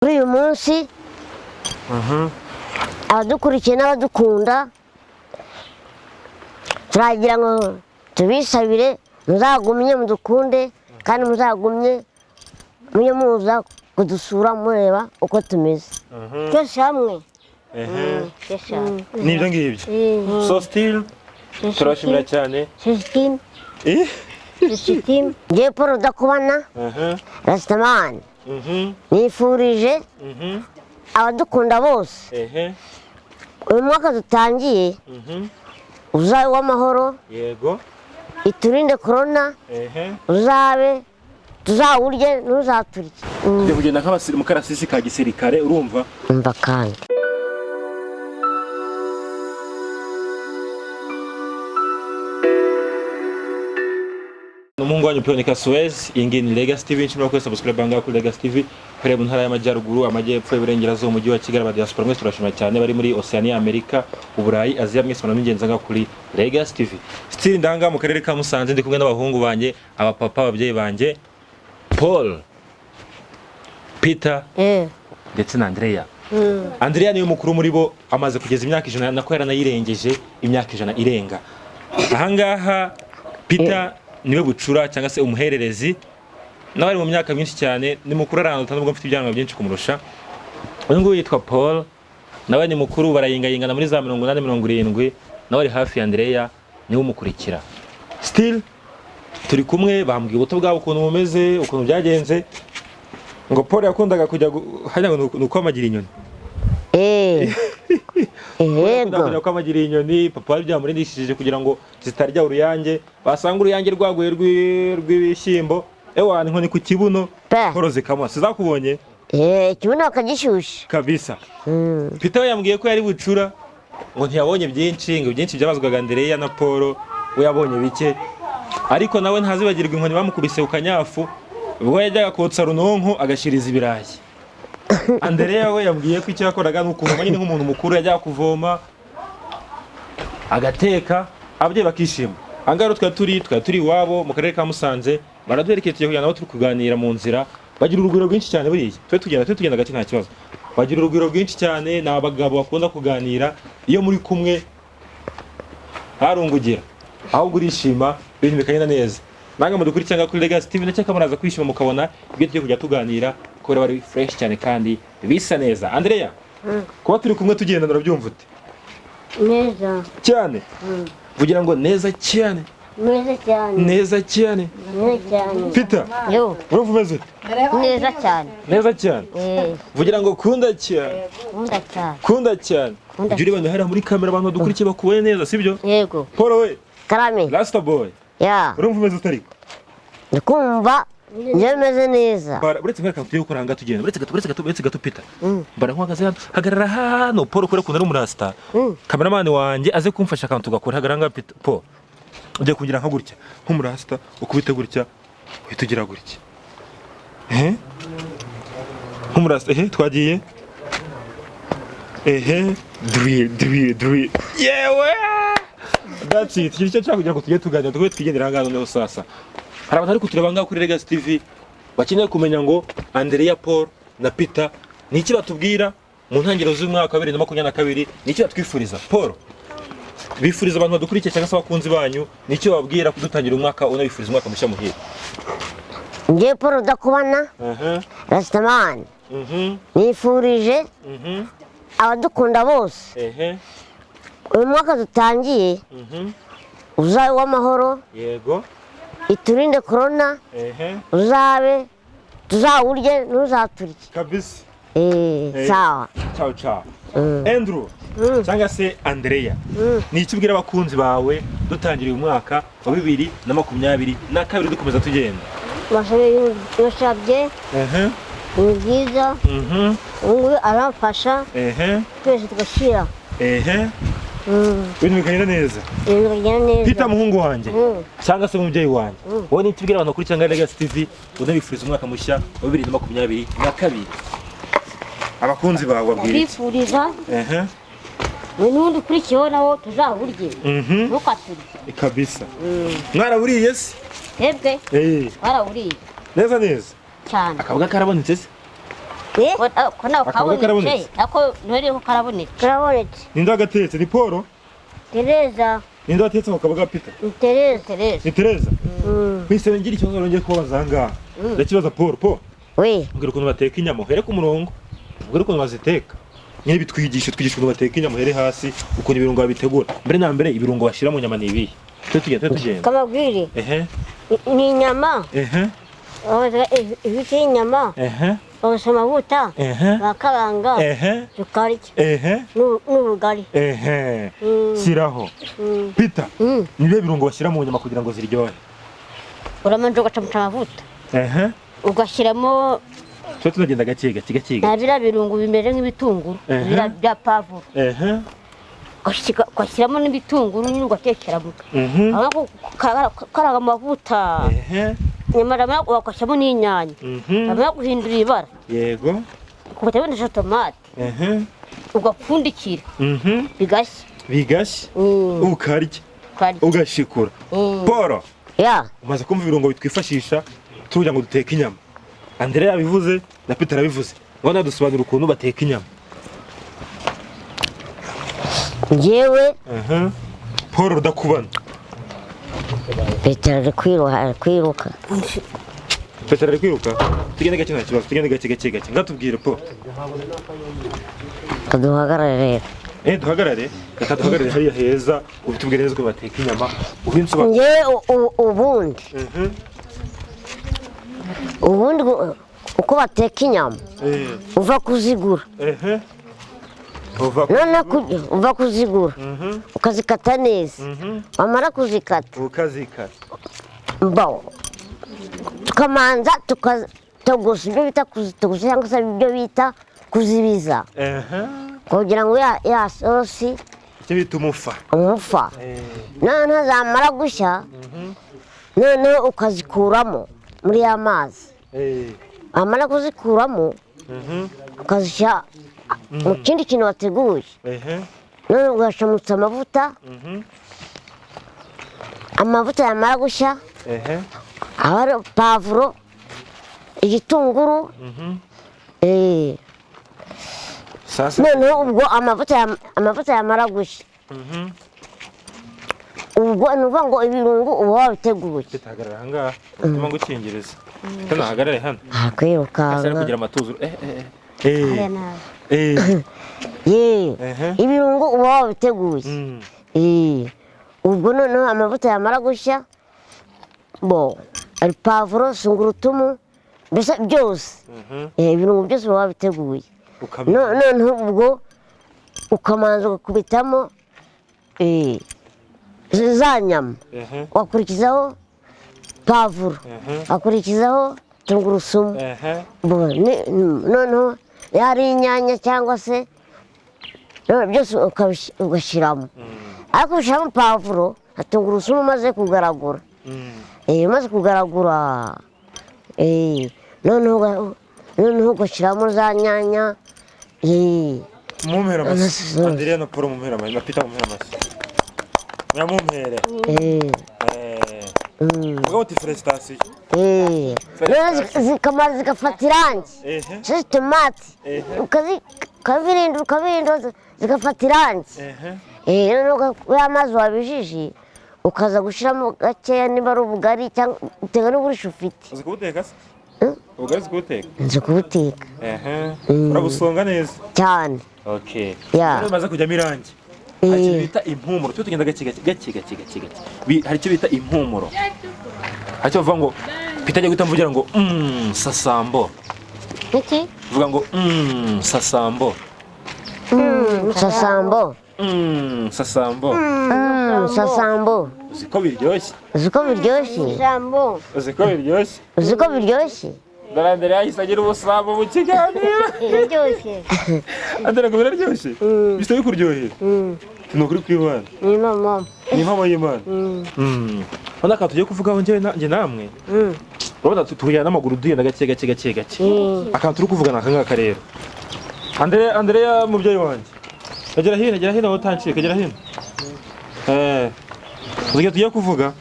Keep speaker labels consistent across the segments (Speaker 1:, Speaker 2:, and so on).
Speaker 1: Kuri uyu munsi, abadukurikiye n'abadukunda, turagira ngo tubisabire muzagumye mudukunde kandi muzagumye mujye muza kudusura mureba uko tumeze twese hamwe, twese hamwe.
Speaker 2: Nibyo ngibyo. So still turabashimira cyane.
Speaker 1: Sisitimu. Sisitimu. Ngewe Paul Rudakubana Rasitaman, nifurije abadukunda bose uyu mwaka dutangiye uzabe uw'amahoro, iturinde korona, uzabe tuzawurye ntuzaturye.
Speaker 2: Tugiye kugenda nk'abasiri mu karasisi ka gisirikare, urumva?
Speaker 1: Umva kandi.
Speaker 2: Umuhungu wanyu Pionika Suez, iyi ngiyi ni Legacy TV. Nshimira ko subscribe ngaha kuri Legacy TV, uhereye mu ntara y'Amajyaruguru, Amajyepfo, Iburengerazuba, Umujyi wa Kigali, aba diaspora mwese turashima cyane, bari muri Oceania, Amerika, Uburayi, Aziya, mwese muramengenza ngaha kuri Legacy TV. Still ndanga mu karere ka Musanze, ndi kumwe n'abahungu banjye, abapapa, ababyeyi banjye, Paul, Peter ndetse na Andrea. Andrea niwe mukuru muri bo, amaze kugeza imyaka 100, nako yaranayirengeje, imyaka 100 irenga. Ahangaha Peter niwe bucura cyangwa se umuhererezi, nawe ari mu myaka myinshi cyane, ni mukuru aranduta nubwo mfite ibyanwa byinshi kumurusha. Uyu nguyu yitwa Paul, nawe ni mukuru, barayingayingana muri za 80, 70, nawe ari hafi ya Andrea, niwe umukurikira. Still turi kumwe, bambwiye ubuto bwabo ukuntu bumeze, ukuntu byagenze. Ngo Paul yakundaga kujya hariya ngo ni ukwamagira inyoni.
Speaker 1: Yego.
Speaker 2: Kujya kwamagira inyoni, papa wari byamurindishije kugira ngo zitarya uruyange, basanga uruyange rwaguye rw'ibishyimbo, ewa inkoni ku kibuno.
Speaker 1: Pe.
Speaker 2: Paul zikamuha, sizakubonye?
Speaker 1: Ikibuno bakagishyushya.
Speaker 2: Kabisa. Peter we yambwiye ko yari bucura, ngo ntiyabonye byinshi, ngo byinshi byabazwaga Andrea na Paul, we yabonye bike, ariko nawe ntazibagirwa inkoni bamukubise ku kanyafu ubwo yajyaga kotsa runonko agashiriza ibirayi. Andrea we yambwiye ko icyo yakoraga ni ukuvoma nyine, nk'umuntu mukuru yajyaga kuvoma agateka, ababyeyi bakishima. Ahangaha rero twari turi iwabo mu karere ka Musanze, baraduherekeye, tugiye kujyana nabo, turi kuganira mu nzira. Bagira urugwiro rwinshi cyane buriya. Twe tugenda gake nta kibazo, bagira urugwiro rwinshi cyane, ni abagabo bakunda kuganira. Iyo muri kumwe ntarungugira, ahubwo urishima, ibintu bikagenda neza. Namwe mudukuri cyangwa kuri Legacy TV, ndakeka muraza kwishima mukabona ibyo tugiye kujya tuganira, kubera bari fresh cyane kandi bisa neza. Andrea, kuba turi kumwe tugenda urabyumva ute?
Speaker 1: Neza.
Speaker 2: Cyane, kugira ngo neza cyane.
Speaker 1: Neza cyane.
Speaker 2: Neza cyane.
Speaker 1: Neza cyane.
Speaker 2: Peter,
Speaker 1: yo.
Speaker 2: urumva umeze ute?
Speaker 1: Neza cyane.
Speaker 2: Neza cyane. Vugira ngo kunda cyane.
Speaker 1: Nkunda cyane.
Speaker 2: Kunda cyane.
Speaker 1: Kunda.
Speaker 2: Ujye ureba hariya muri kamera, abantu badukurikiye bakubone neza, sibyo?
Speaker 1: Yego.
Speaker 2: Paul we.
Speaker 1: Karame.
Speaker 2: Rasta boy.
Speaker 1: Ya.
Speaker 2: Urumva umeze ute ariko?
Speaker 1: Ndikumva njyewe meze neza.
Speaker 2: Bara uretse nkwereka tugiye gukora ahangaha tugenda, uretse gato, uretse gato, uretse gato. Peter, bara nkuhagaze hano, hagarara hano Paul, kubera ukuntu ari umurasta, cameraman wanjye aze kumfasha akantu tugakora. Hagarara ngaha Peter. Paul, ugiye kugira nka gutya nk'umurasta, ukubite gutya, uhita ugira gutya, nk'umurasta. Twagiye, ehe, drill, drill, drill, yewe, that's it. Iki nicyo nshaka kugira ngo tujye tuganira, tujye twigendera ahangaha. Noneho sasa hari abantu bari kutureba ngaha kuri Legacy TV bakeneye kumenya ngo Andrea, Paul na Peter ni iki batubwira mu ntangiriro z'umwaka wa 2022, ni iki batwifuriza. Paul, bifuriza abantu badukurikiye cyangwa se abakunzi banyu, ni icyo babwira kudutangira umwaka, unabifuriza umwaka mushya muhire.
Speaker 1: Ngewe Paul Rudakubana Rasitaman, nifurije abadukunda bose uyu mwaka dutangiye uzabe uw'amahoro, iturinde korona, uzabe tuzawurye ntuzaturye.
Speaker 2: Kabisa.
Speaker 1: Sawa.
Speaker 2: Ciao ciao. Andrew cyangwa se Andrea, ni icyo ubwira abakunzi bawe dutangira uyu mwaka wa 2022 dukomeza tugenda?
Speaker 1: Basabye ni byiza, ubu ngubu aramfasha, twese tugashyira
Speaker 2: Ibintu bikagenda neza.
Speaker 1: Ibintu bikagenda neza.
Speaker 2: Peter, muhungu wanjye cyangwa se umubyeyi wanjye, wowe ni icyo ubwira abantu kuri cyangwa Legacy TV, unabifuriza umwaka mushya wa 2022, abakunzi bawe babwira iki?
Speaker 1: Twifuriza we n'undi ukurikiyeho nawo tuzawurye, ntukaturye.
Speaker 2: Kabisa. Mwaraburiye se?
Speaker 1: Twebwe twarawuriye.
Speaker 2: Neza neza.
Speaker 1: Cyane.
Speaker 2: Akaboga karabonetse se?
Speaker 1: Eh? Ko nawe
Speaker 2: Akaboga
Speaker 1: kabonetse
Speaker 2: karabonetse?
Speaker 1: ako ntoriho karabonetse.
Speaker 3: Karabonetse.
Speaker 2: Ninde wagatetse? Ni Paul?
Speaker 3: Tereza.
Speaker 2: Ninde watetse ako kaboga, Peter?
Speaker 3: Ni Tereza.
Speaker 1: Tereza.
Speaker 2: Ni Tereza. Mwese ngira ikibazo nongeye kubabaza aha ngaha. Ndakibaza Paul. Paul,
Speaker 3: We.
Speaker 2: mbwira ukuntu bateka inyama, uhere ku murongo, mbwira ukuntu baziteka nyine, bitwigishe, twigishe ukuntu bateka inyama, uhere hasi, ukuntu ibirungo babitegura. Mbere na mbere, ibirungo bashyira mu nyama ni ibihe? Tujye tugenda, tujye tugenda.
Speaker 3: Kamabwire.
Speaker 2: Ehe.
Speaker 3: Ni inyama.
Speaker 2: Ehe.
Speaker 3: Ifite inyama.
Speaker 2: Ehe.
Speaker 3: Bagasoma amavuta.
Speaker 2: Ehe.
Speaker 3: Bakaranga.
Speaker 2: Ehe.
Speaker 3: Tukarya.
Speaker 2: Ehe.
Speaker 3: N'ubugari.
Speaker 2: Ehe, shyiraho. Peter, ni ibihe birungo bashyira mu nyama kugira ngo ziryohe?
Speaker 1: Uramanza ugacamuca amavuta.
Speaker 2: Ehe.
Speaker 1: Ugashyiramo
Speaker 2: Tujye tunagenda gake gake gake
Speaker 1: na
Speaker 2: gake.
Speaker 1: biriya birungo bimeze nk'ibitunguru.
Speaker 2: Ehe.
Speaker 1: Biriya bya pavuro.
Speaker 2: Ehe.
Speaker 1: Ugashyiramo n'ibitunguru nyine, ugatekeramo. Karanga amavuta.
Speaker 2: Ehe.
Speaker 1: Nyuma ugashyiramo n'inyanya. Bamara guhindura ibara, ukubita wenda tomate.
Speaker 2: Ehe.
Speaker 1: Ugapfundikira. Bigashya.
Speaker 2: Bigashya. Ukarya.
Speaker 1: Ukarya.
Speaker 2: Ugashikura. Paul,
Speaker 3: Ya.
Speaker 2: umaze kumva ibirungo bitwifashisha tugira ngo duteke inyama. Andrea yabivuze na Peter arabivuze, ngo nadusobanura ukuntu bateka inyama.
Speaker 3: Njyewe.
Speaker 2: Paul Rudakubana.
Speaker 3: Petero ari kwiruka, ari kwiruka.
Speaker 2: Peter ari kwiruka. Tugende gake, nta kibazo, tugende gake gake gake. Ngatubwire, Paul.
Speaker 3: Kaduhagarare rero.
Speaker 2: Eh, duhagarare, reka duhagarare hariya heza, ubitubwire neza uko bateka inyama, ubinsobanurire.
Speaker 3: Njyewe ubundi ubundi uko bateka inyama, uva kuzigura.
Speaker 2: Ehe, uva
Speaker 3: Noneho uva kuzigura, ukazikata neza. Wamara kuzikata,
Speaker 2: ukazikata.
Speaker 3: Bo tukamanza tukatogosa, ibyo bita kuzitogosa cyangwa se ibyo bita kuzibiza, kugira ngo ya sosi.
Speaker 2: Icyo bita umufa.
Speaker 3: Umufa. Noneho zamara gushya, noneho ukazikuramo muri ya mazi. Wamara kuzikuramo, ukazishyira mu kindi kintu wateguye. Noneho ugashamutsa amavuta. Amavuta yamara gushya, haba hari pavuro, igitunguru.
Speaker 2: Sasa.
Speaker 3: Noneho ubwo amavuta yamara gushya, ubwo ni ukuvuga ngo ibirungo uba wabiteguye.
Speaker 2: Peter, hagarara ahangaha utuma ngukingiriza. Peter nahagarare hano.
Speaker 3: Aha
Speaker 2: Asa no
Speaker 3: kwirukanka.
Speaker 2: Kugira amatuza, eh eh eh eh.
Speaker 3: Ye. Ibirungo uba wabiteguye. Ubwo noneho amavuta yamara gushya, bo ari pavuro, sungurutumu, mbese byose. Ibirungo byose uba wabiteguye. Noneho ubwo ukamanza ugakubitamo za nyama. Wakurikizaho pavuro, wakurikizaho tungurusumu. Bo, noneho yari inyanya cyangwa se byose ugashyiramo, ariko ushyiramo pavuro na tungurusumu umaze kugaragura. Umaze kugaragura, noneho ugashyiramo za nyanya.
Speaker 2: Mumpere amashyi.
Speaker 3: Amashyi.
Speaker 2: Andrea na Paul, mumpere amashyi, na Peter, mumpere amashyi, muramumpere. Vuga uti félicitations.
Speaker 3: Noneho zikamara zigafata irangi. Izo tomati ukabirindura, ukabirindura, zigafata irangi. Noneho ya mazi wabijije, ukaza gushyiramo gakeya, niba ari ubugari cyangwa bitewe n'uburisho ufite.
Speaker 2: Uzi kubuteka se? Ubugari uzi kubuteka?
Speaker 3: Nzi kubuteka.
Speaker 2: Urabusonga neza?
Speaker 3: Cyane.
Speaker 2: Okay.
Speaker 3: Ya.
Speaker 2: Noneho bimaze kujyamo irangi, hari ikintu bita impumuro. Tujye tugenda gake gake gake gake gake gake. Hari icyo bita impumuro, hari icyo bavuga ngo Peter ajya guhita mvugira ngo sasambo.
Speaker 1: Iki?
Speaker 2: Vuga ngo sasambo.
Speaker 3: Sasambo.
Speaker 2: Sasambo.
Speaker 3: Sasambo.
Speaker 2: Uzi ko biryoshye?
Speaker 3: Uzi ko biryoshye?
Speaker 1: Ijambo.
Speaker 2: Uzi ko biryoshye?
Speaker 3: Uzi ko biryoshye?
Speaker 2: Dore Andrea yahise agira ubusambo mu kiganiro.
Speaker 1: Biraryoshye.
Speaker 2: Andrea, ngo biraryoshye, bisa bikuryohera, ni ukuri kw'Imana.
Speaker 1: Ni mama.
Speaker 2: Ni impamo y'Imana. Urabona akantu tugiye kuvugaho njyewe njye namwe. Urabona tugenda n'amaguru, tugenda gake gake gake gake. Akantu turi kuvuga ni aka ngaka rero. Andrea, Andrea, mubyeyi wanjye, agera hino, agera hino, aho utancika, agera hino. Uzi tugiye kuvuga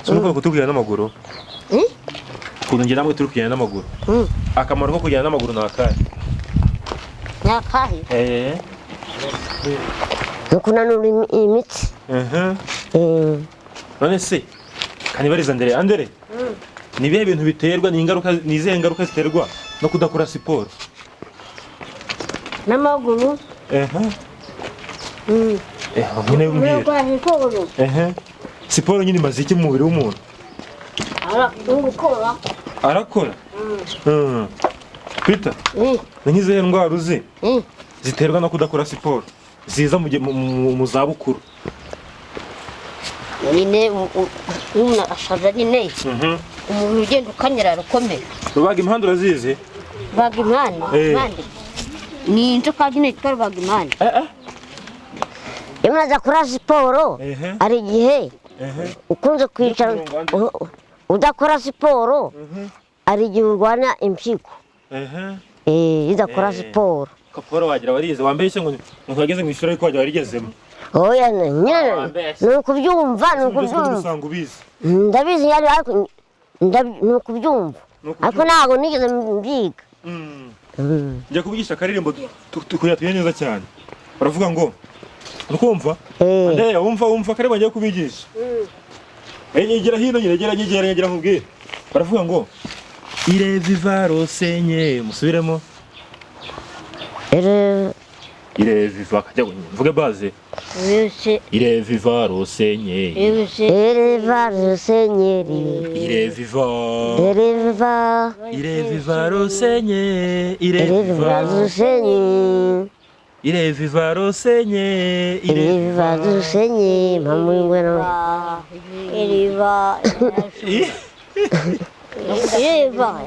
Speaker 2: si uko kutubwira n'amaguru, ukuntu njye namwe turi kugenda n'amaguru. Akamaro ko kugenda n'amaguru ni akahe?
Speaker 1: Nyakahe?
Speaker 3: Ni ukunanura imitsi.
Speaker 2: None se kanibariza Andere, Andere, ni ibihe bintu biterwa, ni ingaruka, ni izihe ngaruka ziterwa no kudakora siporo?
Speaker 1: N'amaguru.
Speaker 2: Nyine mbwira.
Speaker 1: Gukora siporo.
Speaker 2: Siporo nyine imaze iki mu mubiri w'umuntu?
Speaker 1: Gukora.
Speaker 2: Arakora. Peter, ni nk'izihe ndwara uzi ziterwa no kudakora siporo ziza mu zabukuru?
Speaker 1: Nyine umuntu ashaza nyine, umubiri ugenda ukanyara ukomera.
Speaker 2: Rubaga impande urazizi?
Speaker 1: Rubaga impande. Impande ni inzoka nyine yitwa rubaga impande.
Speaker 3: Iyo umuntu adakora siporo, hari igihe ukunze kwicara udakora siporo, hari igihe urwana impyiko. Iyo udakora siporo.
Speaker 2: Kaporo wagira warize, wambaye iki ngo wageze mu ishuri ariko wagira warigezemo?
Speaker 3: Oya, nyine ni ukubyumva, ni ukubyumva.
Speaker 2: Usanga ubizi.
Speaker 3: Ndabizi ariko ni ukubyumva, ariko ntabwo nigeze mbyiga.
Speaker 2: Njya kubigisha akaririmbo kugira tugende neza cyane. Baravuga ngo ukumva? Andrea, wumva akaririmbo ngiye kubigisha. Nyegera hino, nyegera, nyegera, nyegera nkubwire. Baravuga ngo Ireviva rosenye, musubiremo. Ireviva kajya mvuge baze. Ireviva rosenye.
Speaker 3: Ireviva rosenyeri.
Speaker 2: Ireviva.
Speaker 3: Ireviva.
Speaker 2: Ireviva rosenye.
Speaker 3: Ireviva rosenye.
Speaker 2: Ireviva rosenye.
Speaker 3: Ireviva rosenye. Mpamu ingweno.
Speaker 1: Iriva. Iriva.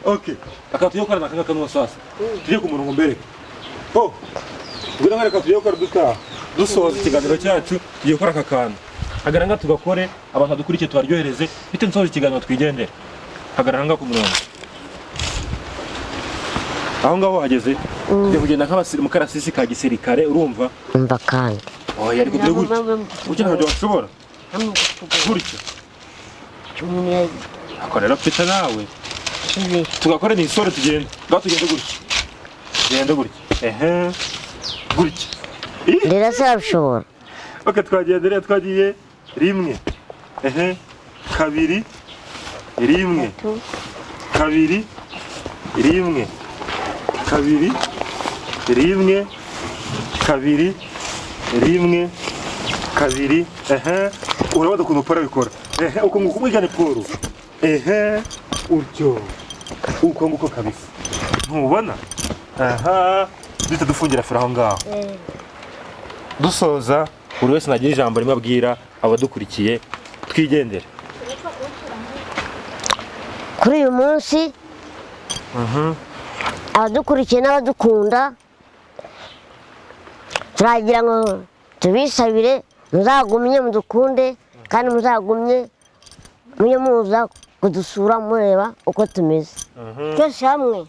Speaker 2: Okay. Aka tugiye gukora nakanga kano sasa. Tujye ku murongo mbereke. Oh. Ngwino nkareka tugiye gukora dutaha. Dusoza ikiganiro cyacu tugiye gukora aka kantu. Hagarara nga tugakore, abantu badukurikiye tubaryohereze, bite nsoza ikiganiro twigendere. Hagarara nga ku murongo. Aho ngaho wageze. Tugiye kugenda nk'abasiri mu karasisi ka gisirikare, urumva?
Speaker 3: Umva kandi.
Speaker 2: Oya, ariko turi gutya. Gutya ntabyo washobora. Gutya. Akorera Peter nawe. Tugakora ni isore tugenda. Ngaho tugende gutya. Tugende gutya. Gutya.
Speaker 3: Ndera se arabishobora.
Speaker 2: Okay, twagiye ndere, twagiye rimwe. Kabiri. Rimwe. Kabiri. Rimwe. Kabiri. Rimwe. Kabiri. Rimwe. Kabiri. Urabona ukuntu Paul abikora. Uko nguko umwigane Paul. Utyo. Uko nguko kabisa. Ntubona? Aha, duhita dufungira fera aho ngaho. Dusoza, buri wese nagira ijambo rimwe abwira abadukurikiye, twigendere.
Speaker 3: Kuri uyu munsi abadukurikiye n'abadukunda turagira ngo tubisabire muzagumye mudukunde, kandi muzagumye mujye muza kudusura mureba uko tumeze.
Speaker 1: Twese hamwe.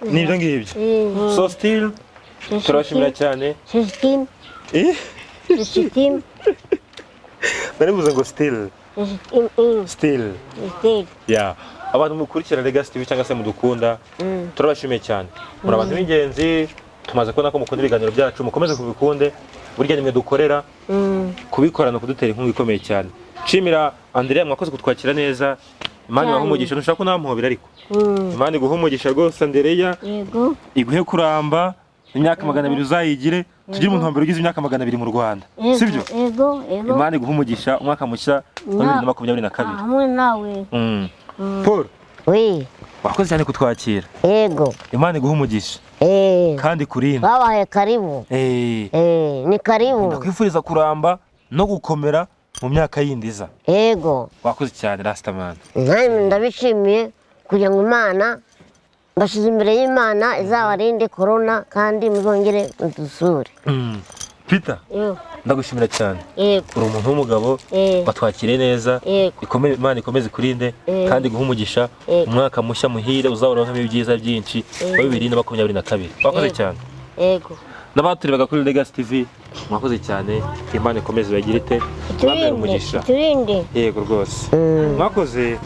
Speaker 2: Nibyo ngibyo. So still turabashimira cyane.
Speaker 1: System. System.
Speaker 2: Naribuze ngo still. Still. Yeah. Abantu mukurikira Legacy TV cyangwa se mudukunda, turabashimiye cyane. Muri abantu b'ingenzi, tumaze kubona ko mukunda ibiganiro byacu, mukomeze kubikunde. Burya nimwe dukorera, kubikora no kudutera inkunga ikomeye cyane. Nshimira Andrea, mwakoze kutwakira neza. Imana ibahe umugisha, ntushaka kunampobera ariko. Imana iguhe umugisha rwose Andrea.
Speaker 1: Yego.
Speaker 2: Iguhe kuramba imyaka 200 uzayigire, tugire umuntu wa mbere ugize imyaka 200 mu Rwanda. Sibyo?
Speaker 1: Yego, yego.
Speaker 2: Imana iguhe umugisha umwaka mushya wa 2022.
Speaker 1: Hamwe nawe.
Speaker 2: Paul.
Speaker 3: Oui.
Speaker 2: Wakoze cyane kutwakira.
Speaker 3: Yego.
Speaker 2: Imana iguhe umugisha. Kandi kurinde.
Speaker 3: Babaye karibu. Ni karibu.
Speaker 2: Ndakwifuriza kuramba no gukomera mu myaka yindiza.
Speaker 3: Yego.
Speaker 2: Wakoze cyane Rastaman.
Speaker 3: Nkawe ndabishimiye kugira ngo Imana mbashize imbere y'Imana izabarinde corona kandi muzongere mudusure.
Speaker 2: Peter. Ndagushimira cyane.
Speaker 1: Yego.
Speaker 2: Uri umuntu w'umugabo, batwakire neza. Imana ikomeze kurinde kandi guha umugisha umwaka mushya muhire uzahoraho ibyiza byinshi wa 2022. Wakoze cyane.
Speaker 1: Yego.
Speaker 2: N'abaturebaga kuri Legacy TV mwakoze cyane, Imana ikomeze ibagire ite, ibabere umugisha.
Speaker 1: Turinde.
Speaker 2: Yego rwose. Mwakoze.